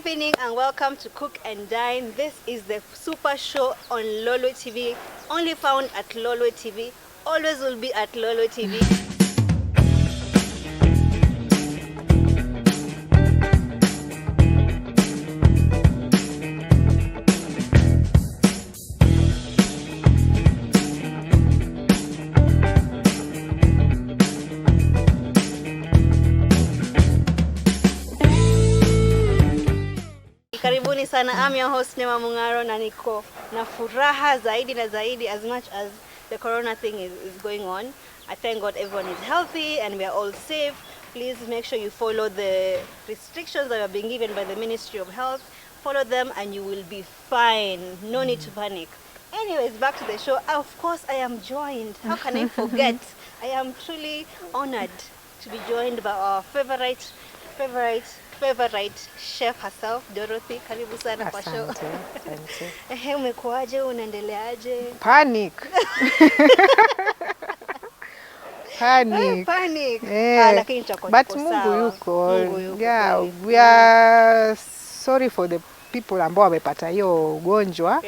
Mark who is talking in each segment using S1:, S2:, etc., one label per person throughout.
S1: evening and welcome to Cook and Dine. This is the super show on Lolwe TV, only found at Lolwe TV, always will be at Lolwe TV. Karibuni sana. I'm your host Nema Mungaro na niko na furaha zaidi na zaidi as much as the corona thing is going on. I thank God everyone is healthy and we are all safe. Please make sure you follow the restrictions that are being given by the Ministry of Health. Follow them and you will be fine. No need to panic. Anyways, back to the show. Of course, I am joined. How can I forget? I am truly honored to be joined by our favorite chef herself, Dorothy. Karibu sana kwa show.
S2: Asante, asante.
S1: Ehe, umekuaje? Unaendeleaje?
S2: Panic. Panic.
S1: Panic.
S2: Eh,
S1: Lakini tutakuwa
S2: but
S1: tuko
S2: Mungu
S1: sawa.
S2: yuko.
S1: Mungu yuko.
S2: Yeah,
S1: kweli.
S2: we are sorry for the people ambao wamepata hiyo ugonjwa.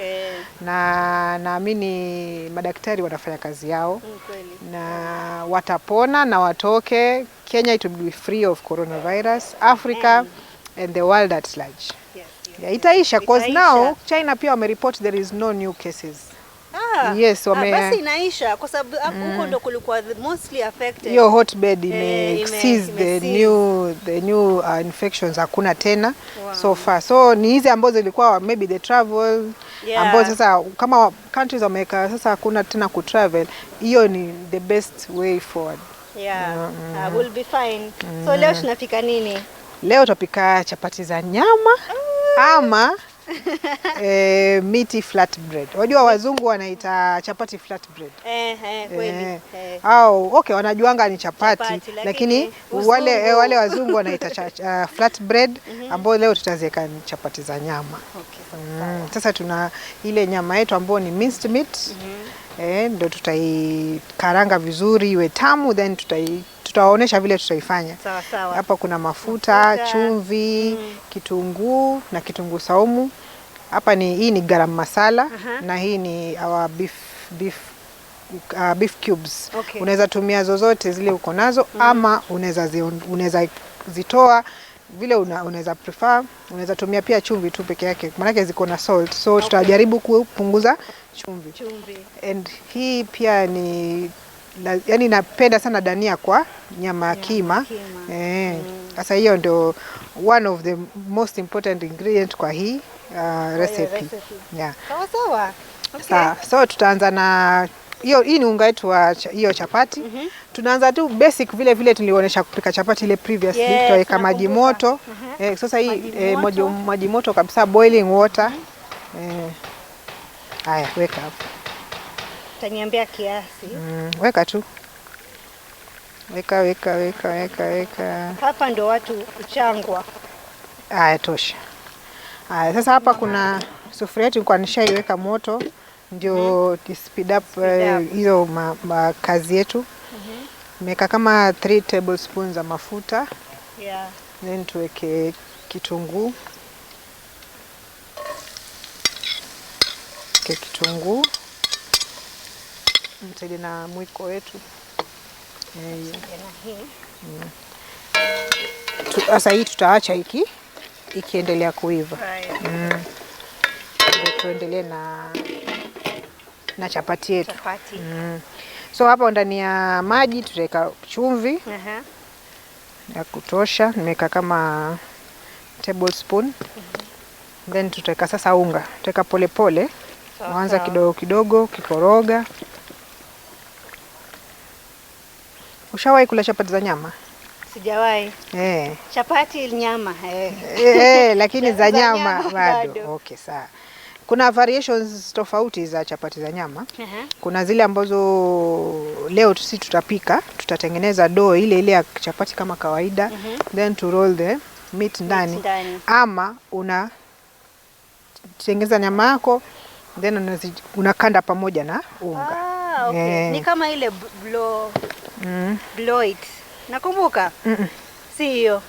S2: Na naamini madaktari wanafanya kazi yao.
S1: Kweli.
S2: Na watapona na watoke. Kenya it will be free of coronavirus, Africa and the world at large.
S1: Yes, yes,
S2: Yeah, itaisha cause
S1: Itaisha.
S2: now China pia wamereport there is no new cases. Yes,
S1: Basi inaisha kwa sababu huko ndo kulikuwa the mostly affected.
S2: Hiyo hotbed ime seize the new infections hakuna tena.
S1: Wow.
S2: So far. So ni hizi ambazo zilikuwa maybe the travel ambazo sasa kama countries wameweka sasa hakuna tena ku travel, hiyo ni the best way forward.
S1: Yeah. We'll be fine. So leo tunapika nini?
S2: Leo tutapika chapati za nyama ama miti flatbread. Unajua wazungu wanaita chapati flatbread.
S1: Kweli.
S2: Au okay, wanajuanga ni chapati,
S1: Chapati,
S2: lakini wale wazungu wanaita flatbread ambao leo tutaziweka ni chapati za nyama.
S1: Okay.
S2: Sasa tuna ile nyama yetu ambayo ni minced meat. Ndio tutaikaranga vizuri iwe tamu, then tutawaonesha vile tutaifanya.
S1: Sawa sawa.
S2: Hapa kuna mafuta, chumvi, kitunguu na kitunguu saumu. Hapa ni hii ni garam masala na hii ni our beef cubes.
S1: Okay.
S2: Unaweza tumia zozote zile uko nazo ama unaweza zitoa vile unaweza prefer. Unaweza tumia pia chumvi tu peke yake, maana ziko na salt. So tutajaribu kupunguza chumvi. And hii pia ni yani napenda sana dania kwa nyama kima. Sasa hiyo ndio one of the most important ingredient kwa hii recipe. Yeah.
S1: Sawa sawa. Okay.
S2: Sawa. So tutaanza na hiyo, hii ni unga wetu wa hiyo chapati. Tunaanza tu basic vile vile tulionyesha kupika chapati ile previously.
S1: Yes,
S2: tutaweka maji moto. Sasa hii maji moto kabisa, boiling water. Haya, weka hapo.
S1: Utaniambia kiasi.
S2: Weka tu. Weka.
S1: Hapa ndo watu uchangwa.
S2: Haya, tosha. Haya, sasa hapa kuna sufuria yetu nilikuwa nishaiweka moto ndio speed up hiyo kazi yetu. Nimeweka kama 3 tablespoons za mafuta.
S1: Yeah.
S2: Then tuweke kitunguu. Kitunguu. Mtele na mwiko wetu. Sasa hii tutaacha hiki ikiendelea kuiva. Tuendelee na chapati yetu. So hapa ndani ya maji tutaweka chumvi ya kutosha. Nimeweka kama tablespoon. Then tutaweka sasa unga. Tutaweka pole pole. Mwanza kidogo kidogo kikoroga. Ushawahi kula chapati za nyama?
S1: Sijawahi. Chapati nyama.
S2: Lakini za nyama bado. Okay, sawa. Kuna variations tofauti za chapati za nyama. Kuna zile ambazo leo sisi tutapika, tutatengeneza dough ile ile ya chapati kama kawaida, then to roll the meat ndani. Ama una tengeneza nyama yako then unakanda pamoja na unga.
S1: Okay. Ni kama ile blow it. Nakumbuka? Si hiyo.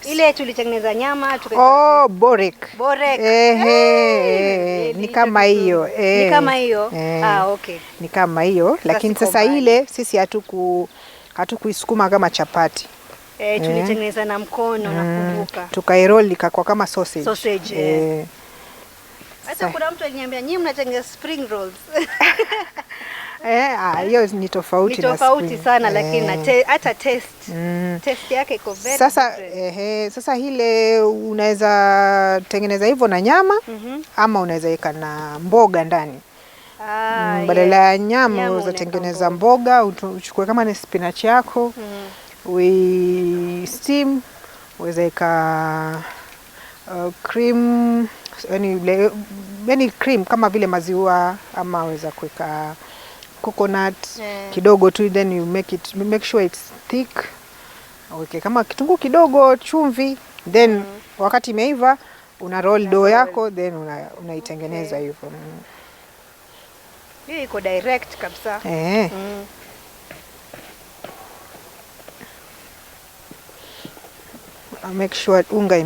S1: Ile tulitengeneza nyama tukaweka.
S2: Oh, borek.
S1: Borek.
S2: Ehe,
S1: Eh,
S2: ni kama hiyo.
S1: Ni kama hiyo.
S2: Eh.
S1: Ah, okay.
S2: Ni kama hiyo, lakini
S1: siko
S2: sasa
S1: mbali.
S2: ile sisi hatukuisukuma kama chapati.
S1: Eh, tulitengeneza na mkono, nakumbuka.
S2: Tukairoll ikakuwa kama sausage.
S1: Sausage, eh. Hata kuna mtu aliniambia, "Nyinyi mnatengeneza spring rolls."
S2: Eh, ah, hiyo ni tofauti
S1: Ni
S2: na
S1: tofauti
S2: spring.
S1: sana, lakini na hata taste. Taste yake iko very
S2: Sasa
S1: different.
S2: ehe, sasa ile unaweza tengeneza hivyo na nyama ama unaweza weka na mboga ndani.
S1: Ah,
S2: Badala
S1: yes.
S2: ya nyama
S1: Nyama
S2: unaweza
S1: unaweka
S2: tengeneza
S1: mboga.
S2: mboga, uchukue kama ni spinach yako, ui steam, uweza weka cream, yani cream kama vile maziwa, ama weza kuweka coconut kidogo tu, then you make sure it's thick. Okay, kama kitunguu kidogo, chumvi, then wakati imeiva una roll dough yako, then unaitengeneza hivyo.
S1: Hiyo iko direct kabisa.
S2: Eh. Make sure unga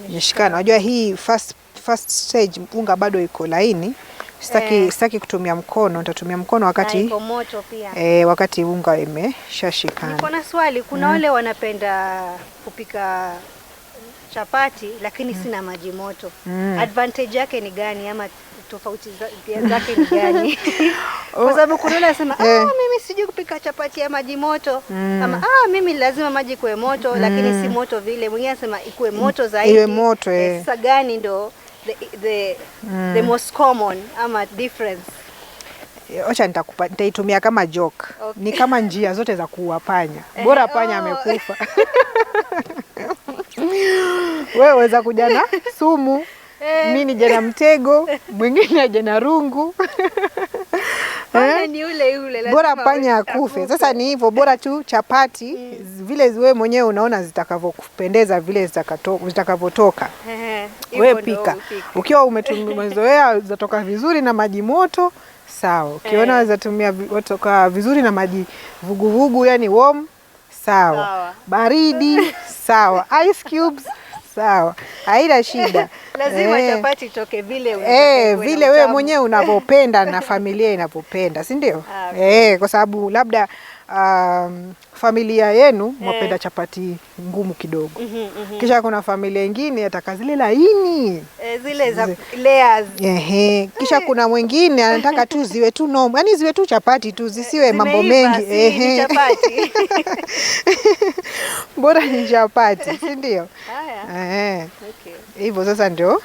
S2: imeshikana. Unajua hii first stage unga bado iko laini. Sitaki sitaki kutumia mkono, nitatumia mkono
S1: Na
S2: wakati
S1: iko moto pia.
S2: Wakati unga imeshashikana.
S1: Niko na swali, kuna wale wanapenda kupika chapati lakini sina maji moto. Advantage yake ni gani ama tofauti zake ni gani? Kwa sababu kuna wale wanasema, "Ah, mimi sijui kupika chapati ya maji moto," ama, "Ah, mimi lazima maji ikuwe moto lakini si moto vile." Mwingine anasema ikuwe moto zaidi.
S2: Iwe moto, eh.
S1: Sasa gani ndo the most common ama difference?
S2: Wacha nitaitumia kama joke.
S1: Okay.
S2: Ni kama njia zote za kuua panya. Bora panya
S1: Oh.
S2: amekufa. Wewe waweza kuja na sumu, mimi nije na mtego, mwingine aje na rungu.
S1: Panya ni ule yule,
S2: Bora
S1: lazima
S2: panya akufe. Sasa ni hivyo, bora tu chapati vile wewe mwenyewe unaona zitakavyokupendeza, vile zitakavyotoka.
S1: Ehe,
S2: Wewe
S1: hivyo ndo
S2: pika.
S1: upike.
S2: Ukiwa umezoea zatoka vizuri na maji moto, sawa. Ukiona zatumia watoka vizuri na maji vuguvugu, yani warm, sawa.
S1: Sawa.
S2: Baridi, sawa. Ice cubes, sawa. Haina shida.
S1: Lazima chapati itoke vile unataka ikuwe na
S2: vile wewe
S1: utamu.
S2: mwenyewe unavyopenda na familia inavyopenda, si ndio?
S1: Ah,
S2: Kwa sababu labda familia yenu mwapenda chapati ngumu kidogo. Kisha kuna familia ingine ataka zile laini.
S1: Eh, zile za layers.
S2: Ehe. Kisha kuna mwingine anataka tu ziwe tu normal, yani ziwe tu chapati tu zisiwe mambo
S1: Zimeiva,
S2: mengi.
S1: si ni chapati.
S2: Bora ni chapati, si ndio?
S1: Haya.
S2: Ehe.
S1: Okay.
S2: Hivyo sasa ndio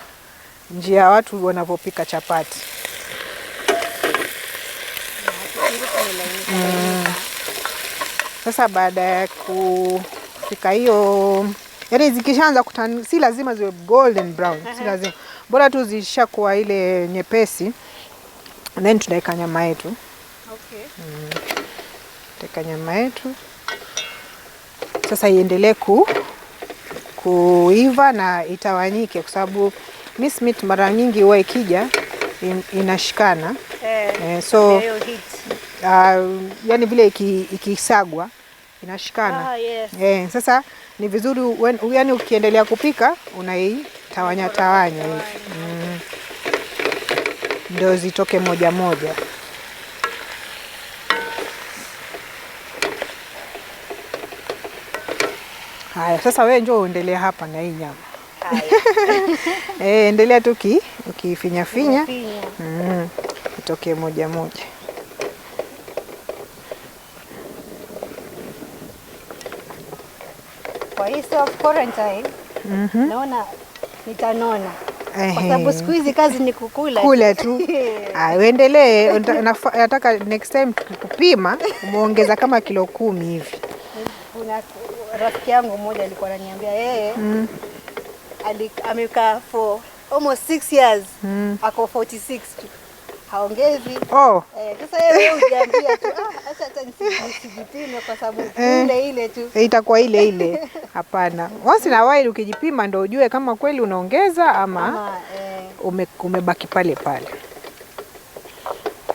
S2: njia watu wanavyopika chapati.
S1: Kitunguu kimelainika lainika.
S2: Sasa baada ya kufika hiyo, yani zikishaanza kuturn, si lazima ziwe golden brown, si lazima, bora tu zishakuwa ile nyepesi, then tunaweka nyama yetu. Tutaweka nyama yetu sasa iendelee kuiva na itawanyike, kwa sababu minced meat mara nyingi huwa ikija inashikana.
S1: Eh,
S2: So
S1: hiyo heat.
S2: Yani vile ikisagwa inashikana.
S1: Ah, yes.
S2: Sasa ni vizuri yani ukiendelea kupika unaitawanya tawanya hivi ndio zitoke moja moja. Haya, sasa wewe njoo uendelee hapa na hii nyama.
S1: Haya.
S2: Endelea tu ukifinya finya
S1: Finya.
S2: Itoke moja moja.
S1: Kwa hii self quarantine naona nitanona kwa sababu siku hizi kazi ni kukula.
S2: Kula tu. Ah, uendelee. Nataka next time tukikupima umeongeza kama kilo 10 hivi.
S1: Kuna rafiki yangu mmoja alikuwa ananiambia yeye amekaa for almost 6 years, ako 46 tu, haongezi.
S2: Oh,
S1: Sasa yeye hujiambia tu, "Ah, acha hata nisijipime kwa sababu ile ile tu."
S2: Itakuwa ile ile. Hapana, once in a while ukijipima ndo ujue kama kweli unaongeza ama
S1: Ama,
S2: umebaki pale pale.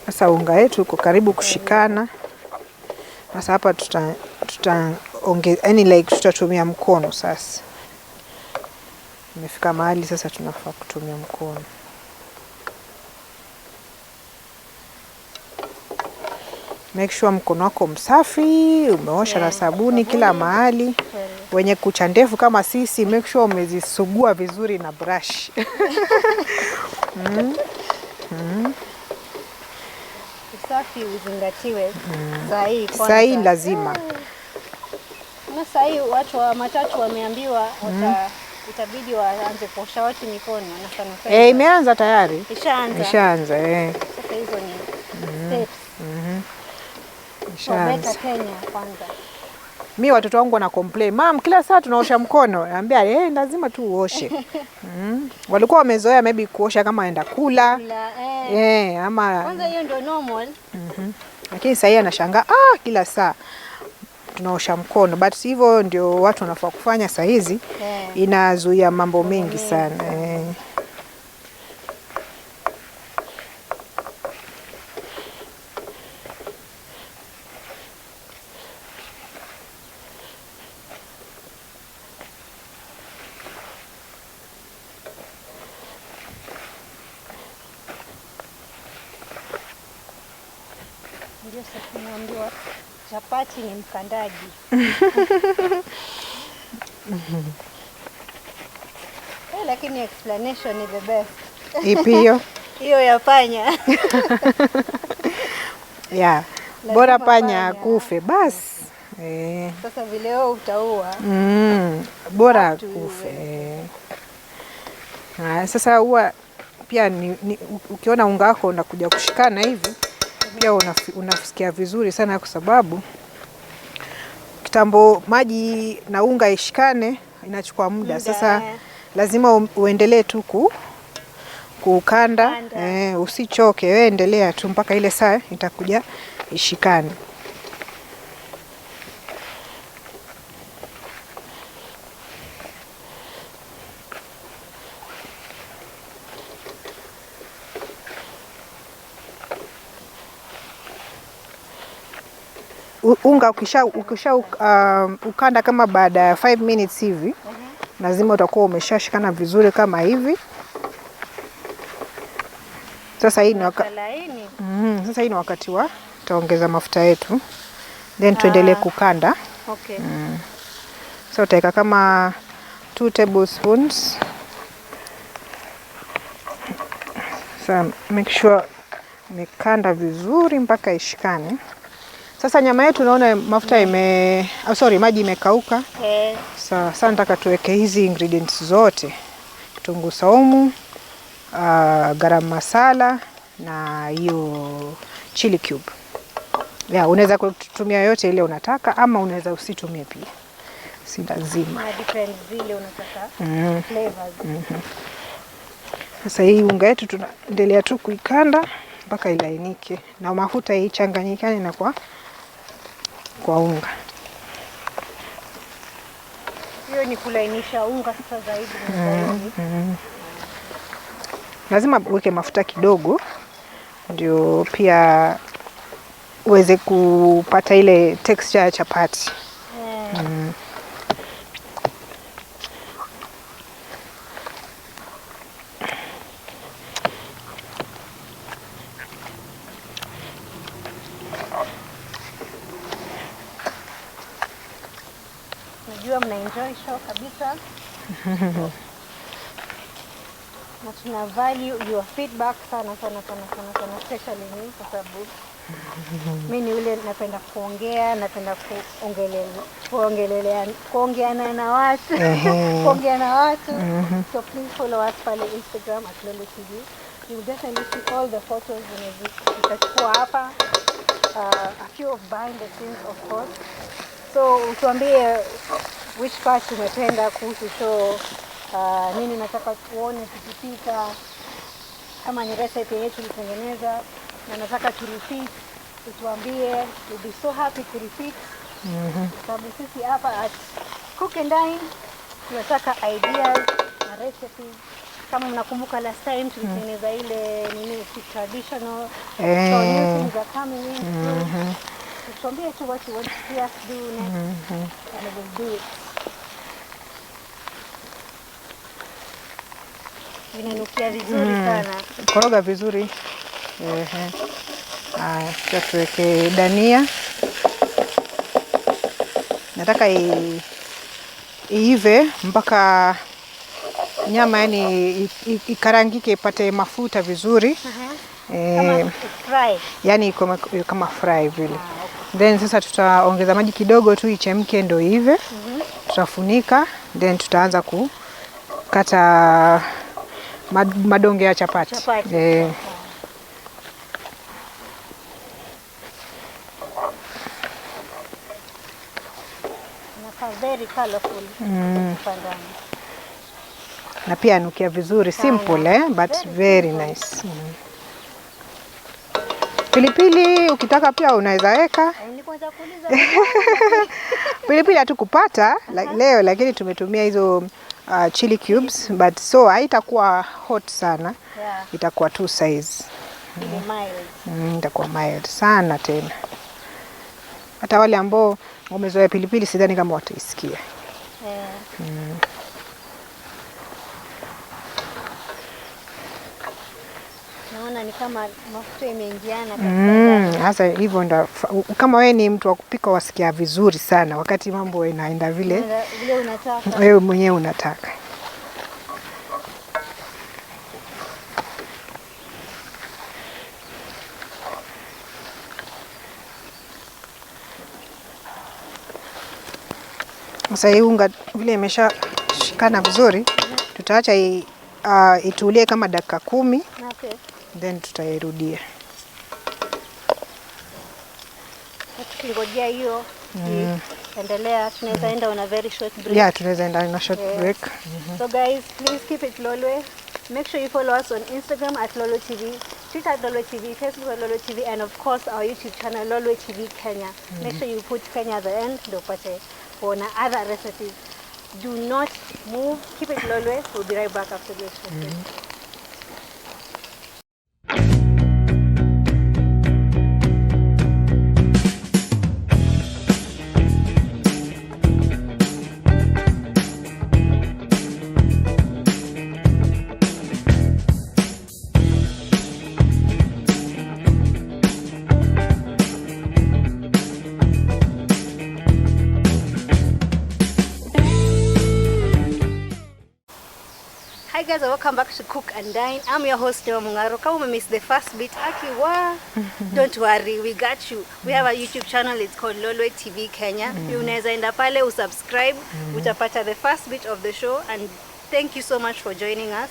S2: Sasa unga wetu uko karibu kushikana. Sasa hapa tutaongeza yani like tutatumia mkono sasa. Imefika mahali sasa tunafaa kutumia mkono. Make sure mkono wako msafi, umeosha na sabuni kila mahali. Wenye kucha ndefu kama sisi, make sure umezisugua vizuri na brush.
S1: Usafi uzingatiwe saa hii kwanza.
S2: Saa hii lazima.
S1: Na saa hii watu wa matatu wameambiwa itabidi waanze kuosha watu mikono na sanitizer.
S2: Imeanza tayari.
S1: Ishaanza.
S2: Ishaanza.
S1: Sasa hizo ni steps.
S2: Ishaanza.
S1: Better Kenya kwanza.
S2: Mi watoto wangu wana complain, "Mom, kila saa tunaosha mkono." Naambia, lazima tu uoshe. Walikuwa wamezoea maybe kuosha kama aenda kula. Ama
S1: Kwanza hiyo ndio normal.
S2: Lakini sasa anashangaa, kila saa tunaosha mkono. But hivyo ndio watu wanafaa kufanya saa hizi. Inazuia mambo mengi sana.
S1: Ndio sasa tunaambiwa chapati ni mkandaji. Lakini explanation ni the best.
S2: Ipi hiyo?
S1: Hiyo ya panya.
S2: Yeah.
S1: Lazima
S2: Bora panya
S1: panya
S2: akufe basi.
S1: Sasa vile wewe utaua.
S2: Bora
S1: Up to you,
S2: akufe. Sasa huwa pia ukiona unga wako unakuja kushikana hivi pia unasikia vizuri sana kwa sababu kitambo maji na unga ishikane inachukua muda. Sasa lazima uendelee tu kukanda, usichoke, wewe endelea tu mpaka ile saa itakuja ishikane. Unga ukisha ukanda kama baada ya 5 minutes hivi, lazima utakuwa umeshashikana vizuri kama hivi. Sasa hii ni sasa hii ni wakati wa tutaongeza mafuta yetu. Then tuendelee kukanda.
S1: Okay.
S2: So utaweka kama 2 tablespoons. So make sure umekanda vizuri mpaka ishikane. Sasa nyama yetu naona mafuta maji imekauka. Sasa nataka tuweke hizi ingredients zote. Kitunguu saumu, garam masala na hiyo chili cube. Yeah, unaweza kutumia yote ile unataka ama unaweza usitumie pia. Si lazima.
S1: Na depends vile unataka flavors.
S2: Sasa hii unga yetu tunaendelea tu kuikanda mpaka ilainike na mafuta ichanganyikane na kwa unga.
S1: Hiyo ni kulainisha unga sasa zaidi na zaidi.
S2: Lazima uweke mafuta kidogo ndio pia uweze kupata ile texture ya chapati.
S1: Najua mna enjoy show kabisa. Na tuna value your feedback sana sana sana sana sana, especially me kwa sababu mimi ni yule napenda kuongea, napenda kuongeana na watu. Kuongea na watu. So please follow us pale Instagram at Lolo TV. You will definitely see all the photos zenye zitachukua hapa. A few of behind the scenes of course. So utuambie which part umependa kuhusu show, nini nataka tuone tukipika, kama ni recipe yetu tulitengeneza na nataka tu repeat, utuambie. We'll be so happy to repeat. Sababu sisi hapa at Cook and Dine tunataka ideas na recipes. Kama mnakumbuka last time tulitengeneza ile nini traditional. So new things are coming in. Tuambie tu what you want to see us do next. will do it. Vinanukia vizuri sana.
S2: Koroga vizuri. Ehe. Haya, sasa tuweke dania. Nataka iive mpaka nyama yani ikarangike ipate mafuta vizuri.
S1: Kama fry.
S2: Yani kama fry vile. Then sasa tutaongeza maji kidogo tu ichemke ndo iive. Tutafunika then tutaanza kukata madonge ya chapati.
S1: Chapati. Inakaa very colorful. Kwa ndani.
S2: Na pia anukia vizuri, simple but very nice. Pilipili ukitaka pia unaweza weka.
S1: Nilikuwa nataka kuuliza.
S2: Pilipili hatukupata leo, lakini tumetumia hizo chili cubes, but so haitakuwa hot sana. Itakuwa tu size.
S1: Ni mild.
S2: Itakuwa mild sana tena. Hata wale ambao wamezoea pilipili sidhani kama wataisikia.
S1: Naona ni kama mafuta imeingiana kabisa.
S2: Hasa hivyo ndo kama wewe ni mtu wa kupika wasikia vizuri sana wakati mambo inaenda vile
S1: vile unataka.
S2: Wewe mwenyewe unataka. Sasa hii unga vile imeshashikana vizuri, tutaacha itulie kama dakika 10. Then tutairudia.
S1: Tukingojea hiyo endelea, tunaweza enda on a very short break.
S2: Yeah, tunaweza enda on a short break.
S1: So guys, please keep it Lolwe. Make sure you follow us on Instagram at Lolwe TV, Twitter at Lolwe TV, Facebook at Lolwe TV, and of course our YouTube channel Lolwe TV Kenya. Make sure you put Kenya at the end ndio upate kuona other recipes. Do not move. Keep it Lolwe. We'll be right back after this short break. Hi guys, and welcome back to Cook and Dine. I'm your host Neema Mung'aro. Kama ume miss the first bit, akiwa, don't worry, we got you. We have a YouTube channel, it's called Lolwe TV Kenya. Unaweza enda pale usubscribe, utapata the first bit of the show, and thank you so much for joining us.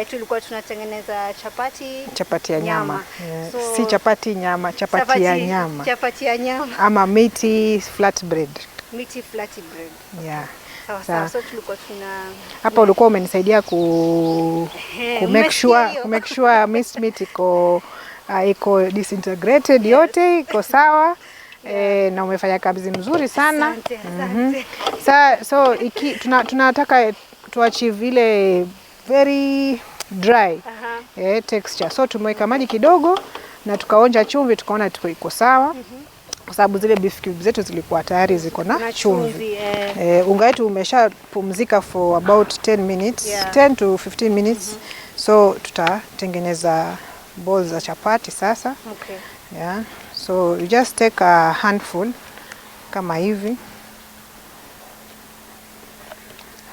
S1: Tulikuwa tunatengeneza chapati,
S2: Chapati ya nyama.
S1: nyama. So,
S2: si chapati nyama, chapati ya nyama.
S1: Chapati ya nyama.
S2: Ama meaty flat bread.
S1: Meaty flat bread.
S2: Yeah.
S1: Sawa sawa. So tulikuwa tuna
S2: hapa ulikuwa umenisaidia ku make sure,
S1: Umesikia
S2: ku make sure minced meat iko disintegrated yote iko sawa. Na umefanya kazi mzuri sana.
S1: Asante, asante.
S2: So tunataka tu achieve ile very dry texture. So tumeweka maji kidogo na tukaonja chumvi, tukaona iko sawa. Kwa sababu zile beef cubes zetu zilikuwa tayari ziko na chumvi. Unga wetu umeshapumzika for about 10 minutes, 10 to 15 minutes. So tutatengeneza balls za chapati sasa. Yeah. So you just take a handful kama hivi.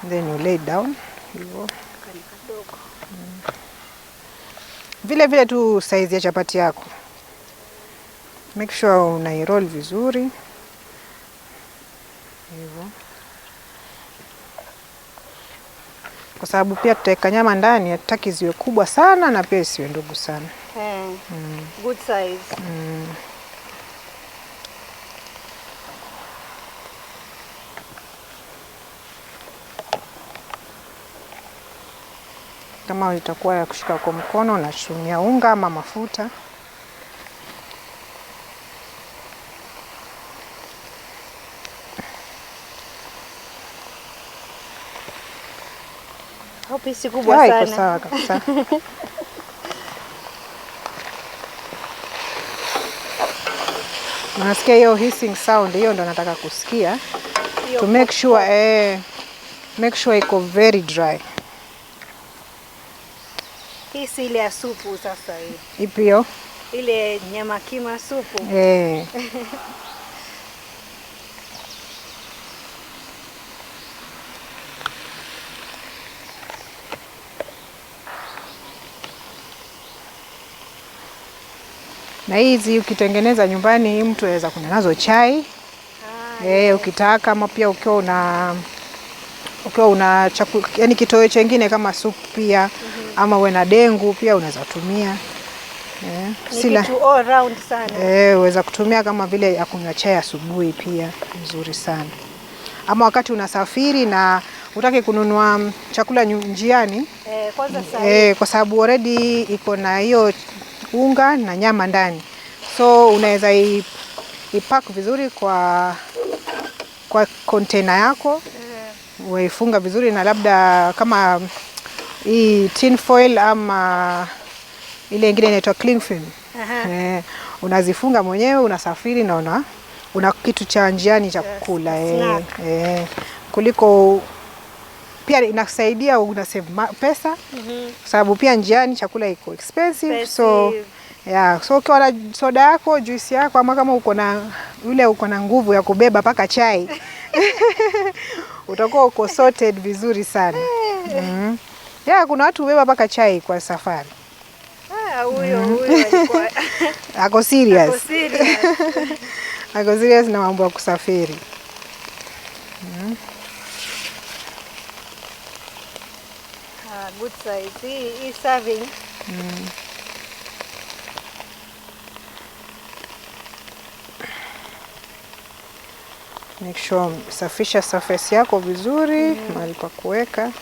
S2: Then you lay down hivyo. Vile vile tu size ya chapati yako. Make sure unairoll vizuri. Hivyo. Kwa sababu pia tutaweka nyama ndani, hatutaki ziwe kubwa sana na pia isiwe ndogo sana.
S1: Good size.
S2: Kama itakuwa ya kushika kwa mkono, unatumia unga ama mafuta.
S1: Hope si kubwa
S2: Iko
S1: sana.
S2: sawa kabisa. Unasikia hiyo hissing sound, hiyo ndo nataka kusikia.
S1: Hiyo
S2: To make
S1: pop
S2: sure,
S1: pop.
S2: Make sure iko very dry.
S1: Hii si ile ya supu sasa hii.
S2: Ipi hiyo?
S1: Ile nyama kima supu.
S2: Eh. Na hizi ukitengeneza nyumbani mtu aweza kunywa nazo chai. Ukitaka ama pia ukiwa una chakula, yani kitoweo chengine kama supu pia, ama uwe na dengu pia unaweza tumia.
S1: Ni
S2: Sila.
S1: kitu all round sana.
S2: Uweza kutumia kama vile ya kunywa chai asubuhi pia nzuri sana. Ama wakati unasafiri na utaki kununua chakula njiani.
S1: Kwanza saa hii.
S2: Kwa sababu already iko na hiyo unga na nyama ndani, so unaweza ipack vizuri kwa container yako, uifunga vizuri na labda kama hii tin foil ama ile ingine inaitwa cling film. Unazifunga mwenyewe, unasafiri na una kitu cha njiani cha kukula.
S1: Snack.
S2: Kuliko pia inasaidia una save pesa, kwa sababu pia njiani chakula iko expensive, so
S1: Expensive.
S2: yeah, so ukiwa na soda yako, juice yako, ama kama uko na yule uko na nguvu ya kubeba paka chai, utakuwa uko sorted vizuri sana. Yeah, kuna watu hubeba paka chai kwa safari.
S1: Ah, huyo alikuwa
S2: Ako serious.
S1: Ako serious.
S2: Ako serious na mambo ya kusafiri.
S1: Ah, good size. Hii serving.
S2: Make sure safisha surface yako vizuri, mahali pa kuweka.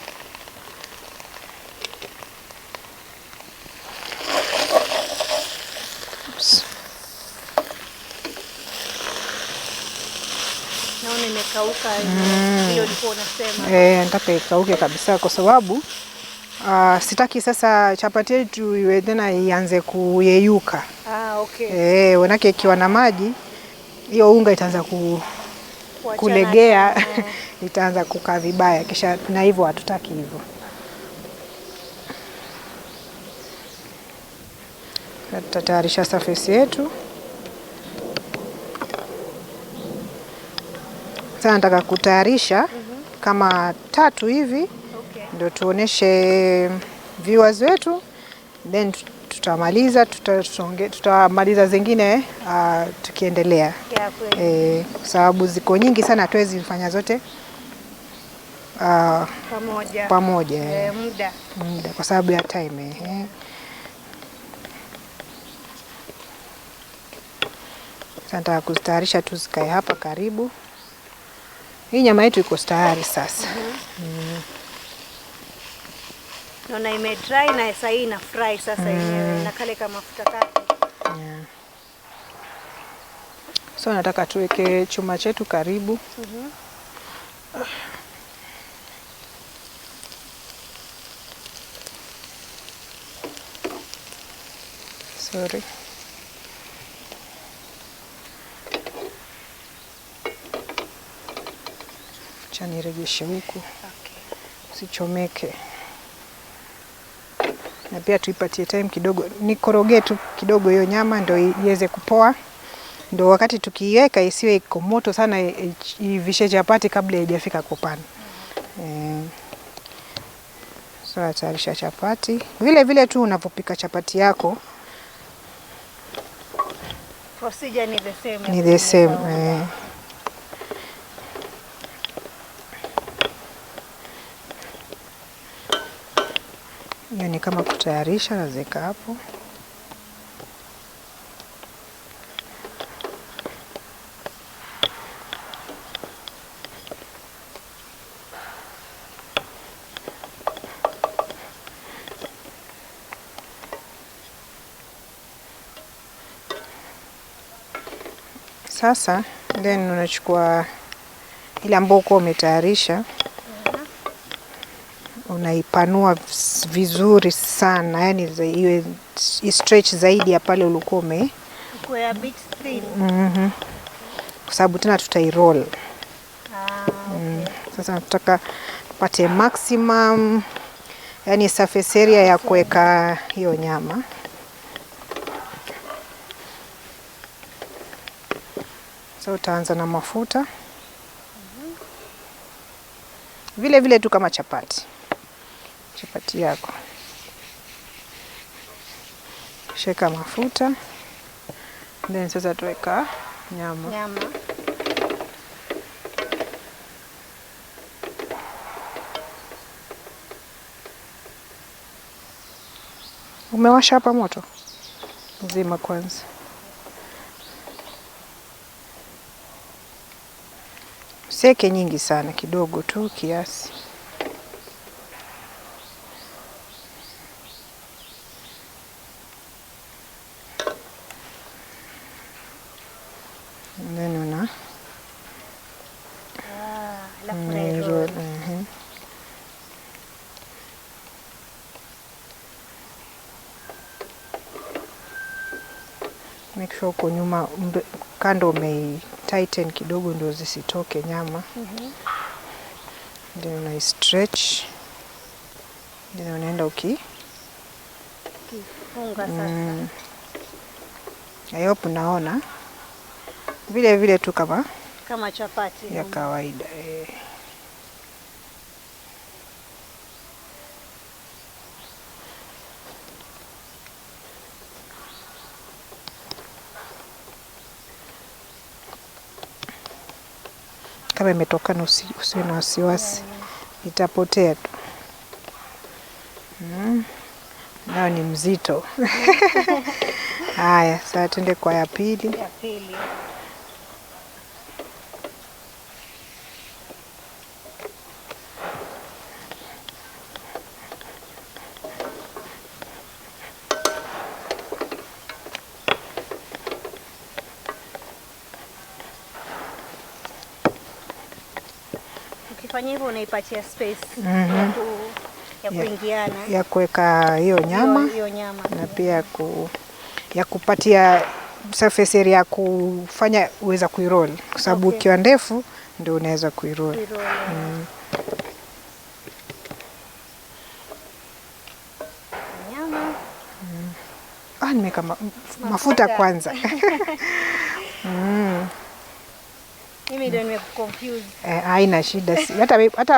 S2: Oops.
S1: Naona imekauka ile ulikuwa unasema.
S2: Nataka ikauke kabisa kwa sababu sitaki sasa chapati yetu iwe tena ianze kuyeyuka.
S1: Ah, okay.
S2: Manake ikiwa na maji hiyo unga itaanza
S1: Kuachana
S2: kulegea,
S1: tena.
S2: itaanza kukaa vibaya, kisha na hivyo hatutaki hivyo. Na tutatayarisha surface yetu. Sasa nataka kutayarisha kama 3 hivi, ndio tuoneshe viewers wetu, then tutamaliza zingine tukiendelea.
S1: Yeah, kweli.
S2: Kwa sababu ziko nyingi sana, hatuwezi kufanya zote
S1: Pamoja.
S2: pamoja.
S1: Muda.
S2: Muda kwa sababu ya time. Sasa nataka kuzitayarisha tu zikae hapa karibu. Hii nyama yetu iko tayari sasa.
S1: Naona ime dry na sasa hii ina fry sasa yenyewe na kale kama mafuta kake.
S2: Yeah. So nataka tuweke chuma chetu karibu. Sorry. Acha niregeshe huku. Usichomeke. Na pia tuipatie time kidogo, nikoroge tu kidogo hiyo nyama ndio iweze kupoa. Ndio wakati tukiiweka isiwe iko moto sana, ivishe chapati kabla haijafika kupana. So tayarisha chapati. Vile vile tu unapopika chapati yako.
S1: Procedure ni the same.
S2: Ni the same. Hiyo ni kama kutayarisha, naziweka hapo. Sasa then unachukua ile ambayo uko umetayarisha, unaipanua vizuri sana, yani iwe stretch zaidi ya pale ulikuwa ume
S1: Ikuwe a bit thin.
S2: Kwa sababu tena tutairoll. Sasa nataka tupate maximum, yani surface area ya kuweka hiyo nyama. So utaanza na mafuta vile vile tu kama chapati, chapati yako sheka mafuta, then sasa tuweka nyama.
S1: Nyama.
S2: Umewasha hapa moto? Zima kwanza. Usiweke nyingi sana, kidogo tu kiasi. And then una
S1: Ah, alafu
S2: unairoll.
S1: unairoll.
S2: Mhm. Make sure uko nyuma kando umei tighten kidogo ndio zisitoke nyama. Then unai stretch. Then unaenda uki
S1: Kifunga sasa.
S2: I hope unaona vile vile tu kama
S1: Kama chapati.
S2: ya kawaida eh. Kama imetokana usiwe na wasiwasi, itapotea tu. Nao ni mzito. Haya, sasa tuende kwa ya pili.
S1: Ya pili. Ukifanya hivyo unaipatia space ya kuingiana
S2: Ya kuweka hiyo nyama
S1: hiyo nyama
S2: na pia ya kupatia surface area ya kufanya uweza kuiroll, kwa sababu ukiwa ndefu ndio unaweza kuiroll.
S1: Kuiroll. Nyama.
S2: Nimeweka mafuta kwanza.
S1: Mimi ndio nimekuconfuse.
S2: Haina shida. Si,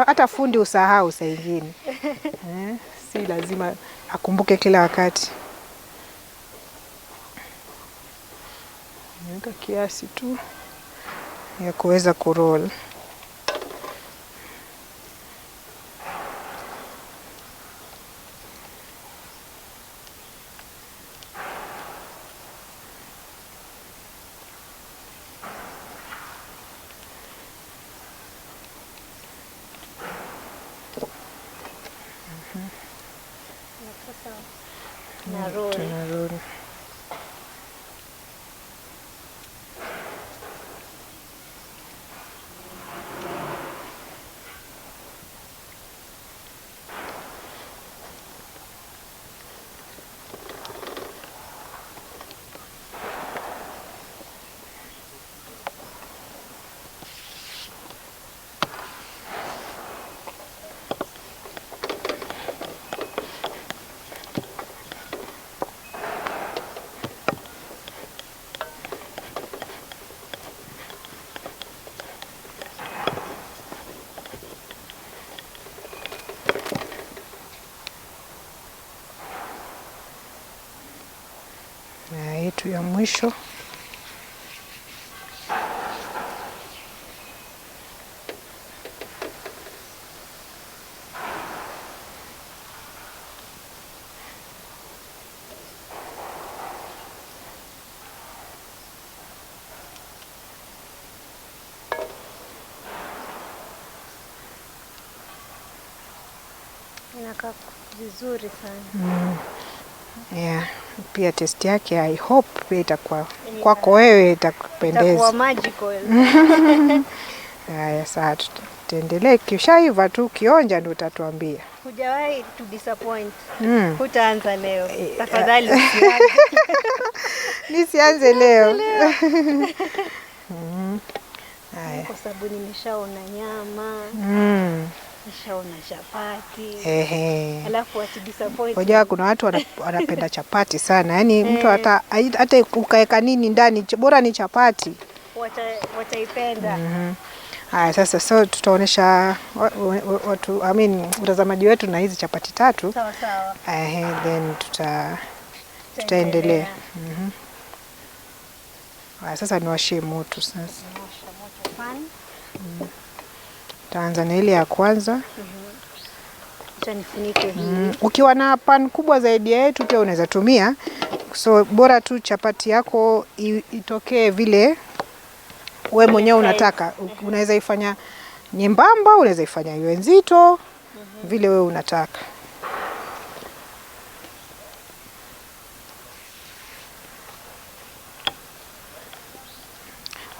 S2: hata fundi usahau saa ingine. Si lazima akumbuke kila wakati. Nimeweka kiasi tu ya kuweza kuroll.
S1: Na roll.
S2: Tuna roll. Na yetu ya mwisho.
S1: Inakaa vizuri sana.
S2: Yeah, pia test yake I hope pia itakuwa kwako wewe itakupendeza.
S1: Itakuwa magical.
S2: Haya, sasa tutaendelea. Kishaiva tu ukionja ndio utatuambia.
S1: Hujawahi to disappoint. Hutaanza leo. Tafadhali usianze.
S2: Nisianze leo. Haya.
S1: Kwa sababu nimeshaona nyama, nishaona chapati.
S2: Ehe.
S1: Alafu ati disappoint.
S2: Unajua kuna watu wanapenda chapati sana, yaani mtu hata hata ukaweka nini ndani, bora ni chapati.
S1: Wataipenda.
S2: Haya sasa, so tutaonesha watu, I mean, mtazamaji wetu na hizi chapati tatu.
S1: Sawa sawa.
S2: Ehe, then tutaendelea. Haya sasa niwashie moto sasa.
S1: Washa moto pan.
S2: Taanza na ile ya kwanza.
S1: Acha nifunike hii.
S2: Ukiwa na pan kubwa zaidi ya yetu pia unaweza tumia. So bora tu chapati yako itokee vile we mwenyewe unataka. Unaweza ifanya nyembamba, unaweza ifanya iwe nzito, vile wewe unataka.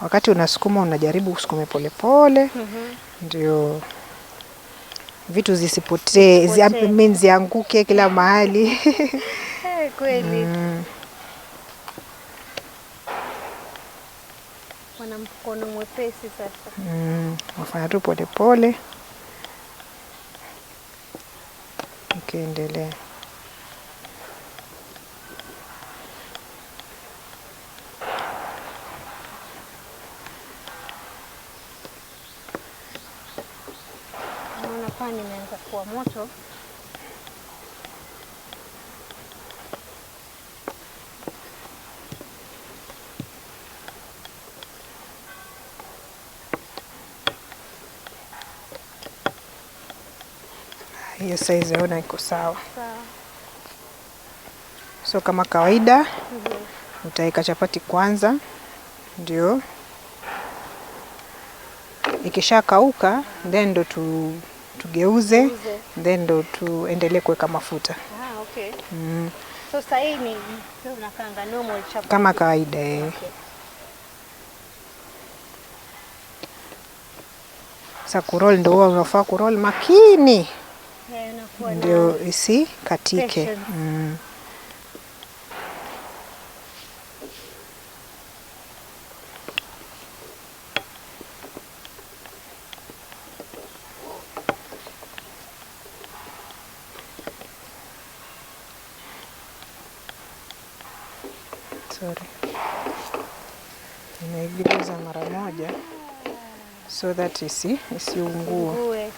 S2: Wakati unasukuma unajaribu usukume polepole, ndio vitu zisipotee,
S1: Zisipotee.
S2: Zianguke kila mahali.
S1: Kweli. Wana mkono mwepesi sasa.
S2: Wafanya tu polepole ukiendelea.
S1: Naona pani imeanza kuwa moto.
S2: Hiyo size naona iko sawa.
S1: Sawa.
S2: So kama kawaida utaweka chapati kwanza, ndio ikishakauka then ndo tugeuze, then ndo tuendelee kuweka mafuta.
S1: Okay. So sasa hii ni unakaanga normal chapati
S2: kama kawaida.
S1: Okay.
S2: Sasa kuroll ndo huwa unafaa kuroll makini ndio isikatike. Sorry. Nimeigeuza mara moja so that isiungue.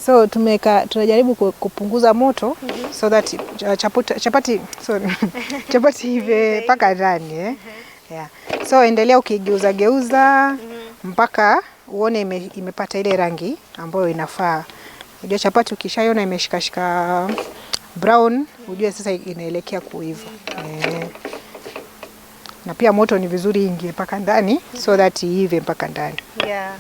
S2: So tunajaribu kupunguza moto so that chapati chapati ive mpaka ndani. Yeah. So endelea ukigeuza geuza mpaka uone imepata ile rangi ambayo inafaa. Unajua chapati ukishaiona imeshikashika brown, ujue sasa inaelekea kuiva. Na pia moto ni vizuri ingie mpaka ndani so that iive mpaka ndani.
S1: Yeah.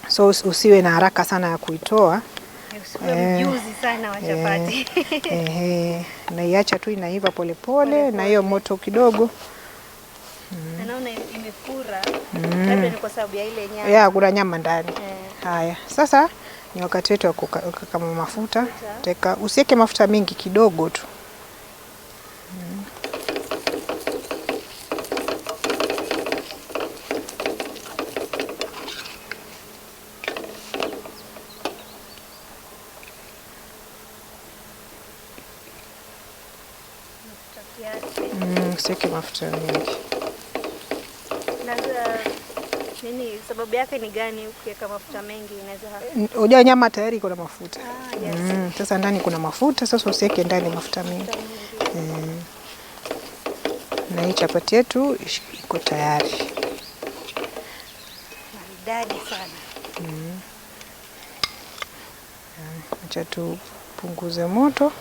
S2: So usiwe na haraka sana ya kuitoa.
S1: Usiwe mjuzi sana wa chapati.
S2: Na iacha tu inaiva polepole na hiyo moto kidogo.
S1: Na naona imefura. Labda ni kwa sababu ya ile nyama.
S2: Yeah, kuna nyama ndani. Haya, sasa ni wakati wetu wa kukama mafuta. Teka, usiweke mafuta mingi, kidogo tu. Usiweke mafuta mingi.
S1: Na nini sababu yake ni gani ukiweka mafuta mengi inaweza?
S2: Unajua nyama tayari iko na mafuta.
S1: Yes.
S2: Sasa ndani kuna mafuta, sasa usiweke ndani mafuta mengi. Na hii chapati yetu iko tayari.
S1: Maridadi sana.
S2: Acha tupunguze moto.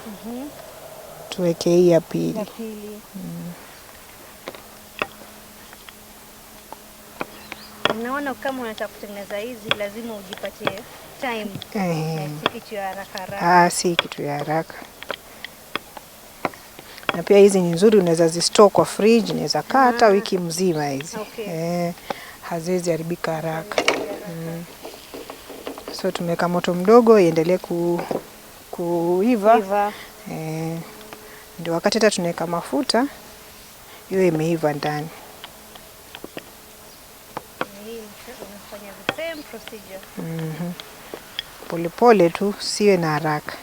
S2: Tuweke hii ya pili.
S1: Ya pili. Naona kama unataka kutengeneza hizi lazima ujipatie time. Si kitu ya haraka haraka.
S2: Si kitu ya haraka. Na pia hizi ni nzuri, unaweza zistore kwa fridge, unaweza kaa hata wiki mzima hizi.
S1: Okay.
S2: Haziwezi haribika haraka. So tumeweka moto mdogo iendelee kuiva.
S1: Iva.
S2: Ndio wakati hata tunaweka mafuta iwe imeiva ndani.
S1: Hii unafanya the same procedure.
S2: Polepole tu, siwe na haraka.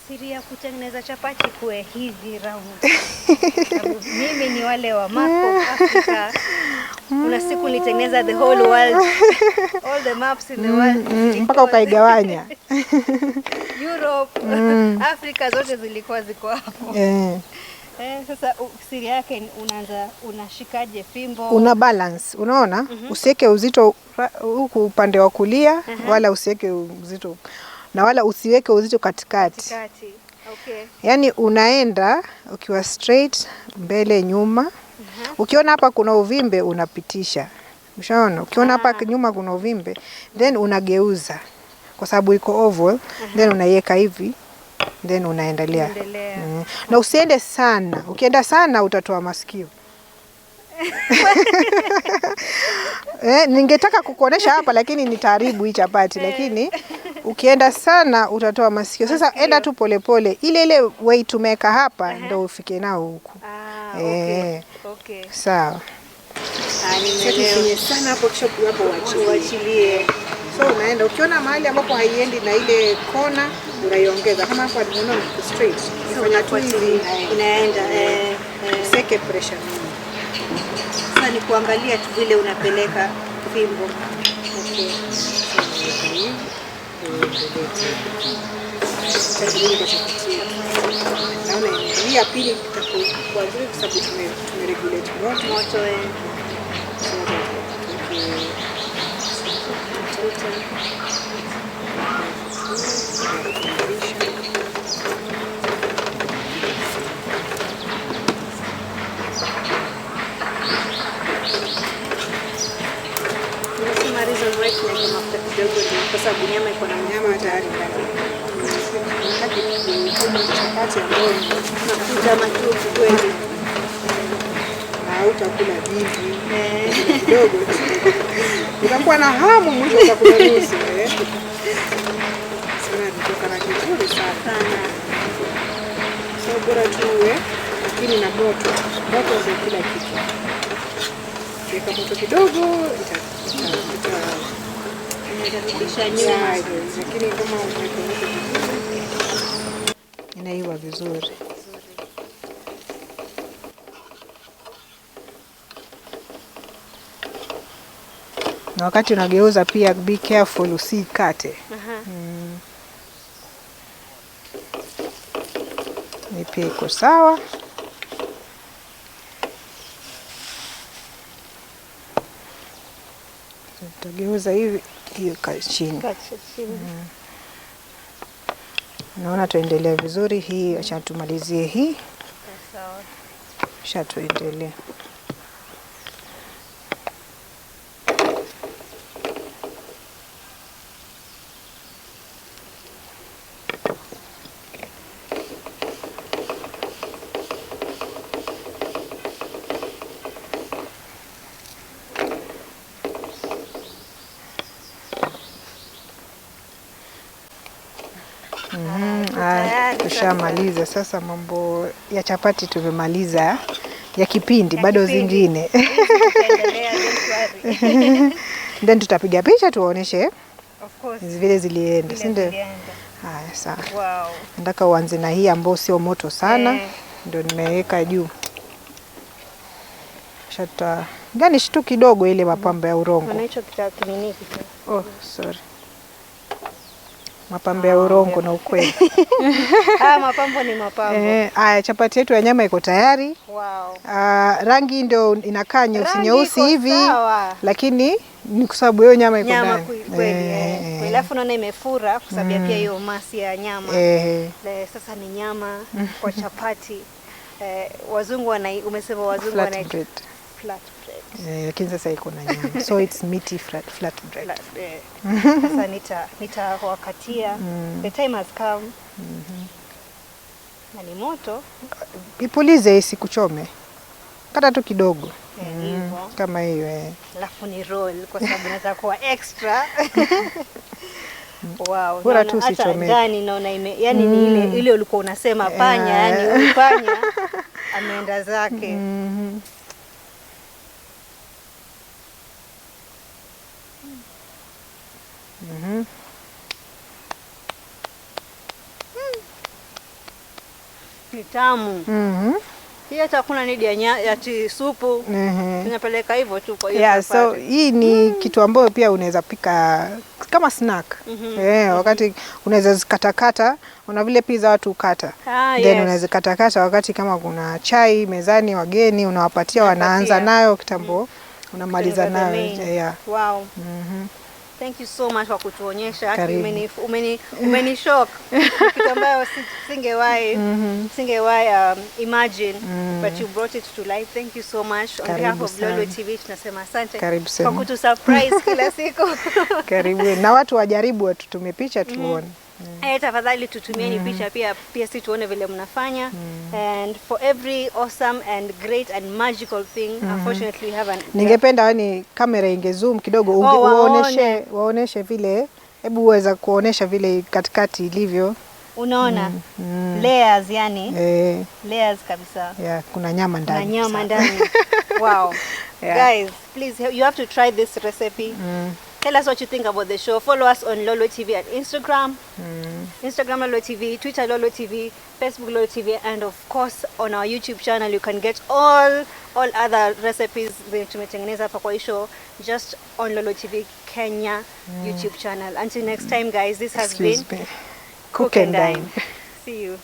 S1: Siri ya kutengeneza chapati kuwe hivi round. Sababu mimi ni wale wa map of Africa. Kuna siku nilitengeneza the whole world. All the maps in the world.
S2: Mpaka
S1: zilikuwa
S2: ukaigawanya.
S1: Europe, Africa zote zilikuwa ziko hapo. Sasa siri yake ni unaanza, unashikaje fimbo?
S2: Una balance, unaona? Usiweke uzito huku upande wa kulia, wala usiweke uzito na wala usiweke uzito katikati.
S1: Katikati. Okay.
S2: Yaani unaenda ukiwa straight mbele nyuma. Ukiona hapa kuna uvimbe unapitisha. Ushaona? Ukiona hapa nyuma kuna uvimbe, then unageuza. Kwa sababu iko oval, then unaiweka hivi, then unaendelea.
S1: Endelea.
S2: Na usiende sana. Ukienda sana utatoa masikio. Ningetaka kukuonesha hapa lakini nitaharibu hii chapati, lakini ukienda sana utatoa masikio. Sasa enda tu polepole. Ile ile weight tumeweka hapa ndio ufike nao huku.
S1: Okay. Okay.
S2: Sawa.
S1: Nimeelewa.
S2: Sana hapo kisha hapo uachilie.
S1: Uachilie.
S2: So unaenda ukiona mahali ambapo haiendi na ile kona unaiongeza. Kama hapo unaona ni straight. Unafanya tu hivi
S1: Inaenda.
S2: Usiweke pressure mingi.
S1: Sasa ni kuangalia tu vile unapeleka fimbo. Okay.
S2: Naona hii ya pili itakuwa nzuri kwa sababu tumeregulate moto.
S1: Moto. Unasema reason why tunaweka mafuta kidogo ni kwa sababu nyama iko na
S2: Nyama tayari ndani. Nataka kukula chapati ambayo ni
S1: mafuta matupu kweli.
S2: Na hautakula vingi. Kidogo tu. Utakuwa na hamu mwisho utakula nusu. Sana nitoka na kizuri sana.
S1: Sana.
S2: So bora tu uwe lakini na moto. Moto ndio kila kitu. Ukiweka moto kidogo
S1: Inarudisha nyuma.
S2: Lakini kama umeweka moto vizuri inaiva vizuri. Na wakati unageuza pia be careful usikate. Ni pia iko sawa. Tutageuza hivi hiyo ikae chini.
S1: Ikae chini.
S2: Naona tuendelee vizuri hii, acha tumalizie hii.
S1: Sawa.
S2: Acha tuendelee.
S1: Tayari
S2: Tushamaliza sasa mambo ya chapati, tumemaliza ya kipindi, bado
S1: kipindi.
S2: zingine.
S1: Tutaendelea, don't worry.
S2: Then tutapiga picha tuwaoneshe
S1: Of course.
S2: vile zilienda,
S1: Vile
S2: si ndio?
S1: zilienda.
S2: Haya, sawa.
S1: Wow.
S2: Nataka uanze na hii ambayo sio moto sana, ndio nimeweka juu. Shata gani shitu kidogo ile mapambo ya urongo.
S1: Kuna hicho kinini kitu.
S2: Oh, sorry. Mapambo ya urongo na ukweli.
S1: Mapambo ni mapambo.
S2: Haya, chapati yetu ya nyama iko tayari.
S1: Wow.
S2: Rangi ndio inakaa nyeusi
S1: Rangi
S2: nyeusi
S1: iko
S2: hivi.
S1: sawa.
S2: Lakini ni kwa sababu hiyo nyama iko
S1: Nyama
S2: ndani.
S1: kweli. Alafu naona imefura kwa sababu ya pia hiyo masi ya nyama. Sasa ni nyama kwa chapati. Wazungu wana, umesema wazungu
S2: Flat
S1: wana
S2: bread.
S1: Flat bread.
S2: Lakini sasa iko na nyama. So it's meaty flat bread.
S1: Flat, Sasa nitawakatia. The time has come. Na ni moto.
S2: Ipulize isikuchome. Kata tu kidogo.
S1: Hivyo.
S2: Kama hiyo eh.
S1: Alafu ni roll kwa sababu naweza kuwa extra. Wow,
S2: Bora
S1: naona
S2: tu
S1: hata
S2: usichomeke.
S1: ndani naona ime, yani ni ile ile ulikuwa unasema panya, yani huyu panya ameenda zake. Ni tamu. Hii hata hakuna need ya ya supu. Tunapeleka hivyo tu kwa hiyo
S2: Yeah, so
S1: safari.
S2: hii ni kitu ambayo pia unaweza pika kama snack. Eh, wakati unaweza zikatakata, una vile pizza watu hukata. Then unaweza katakata wakati kama kuna chai mezani, wageni unawapatia, wanaanza
S1: Unapatia.
S2: nayo kitambo, unamaliza
S1: Kutengeneza
S2: nayo.
S1: main.
S2: Yeah.
S1: Wow. Thank you so much kwa kutuonyesha. Haki
S2: Karibu.
S1: Umeni shock. Kitu ambayo singewahi imagine, but you brought it to life. Thank you so much. On behalf
S2: Karibu
S1: of Lolwe
S2: sana.
S1: TV tunasema asante
S2: Karibu
S1: kwa
S2: sana.
S1: kutusurprise kila siku.
S2: Karibu. Na watu wajaribu watutumie picha tuone.
S1: Eh, tafadhali tutumieni picha pia si tuone vile mnafanya. And for every awesome and great and magical thing, unfortunately we have an
S2: Ningependa yani kamera ingezoom kidogo
S1: Oh, waone.
S2: waoneshe vile, hebu uweza kuonesha vile katikati ilivyo.
S1: Unaona layers, yani
S2: Eh,
S1: layers kabisa.
S2: yeah, kuna nyama
S1: Na
S2: ndani.
S1: nyama
S2: Sawa.
S1: ndani. Wow.
S2: Yeah.
S1: Guys, please you have to try this recipe. Tell us what you think about the show. Follow us on Lolwe TV at Instagram. Instagram Lolwe TV, Twitter Lolwe TV, Facebook Lolwe TV, and of course on our YouTube channel you can get all other recipes zenye tumetengeneza hapa kwa hii show just on Lolwe TV Kenya YouTube channel. Until next time guys, this has
S2: Excuse
S1: been
S2: me. Cook and dine.
S1: See you.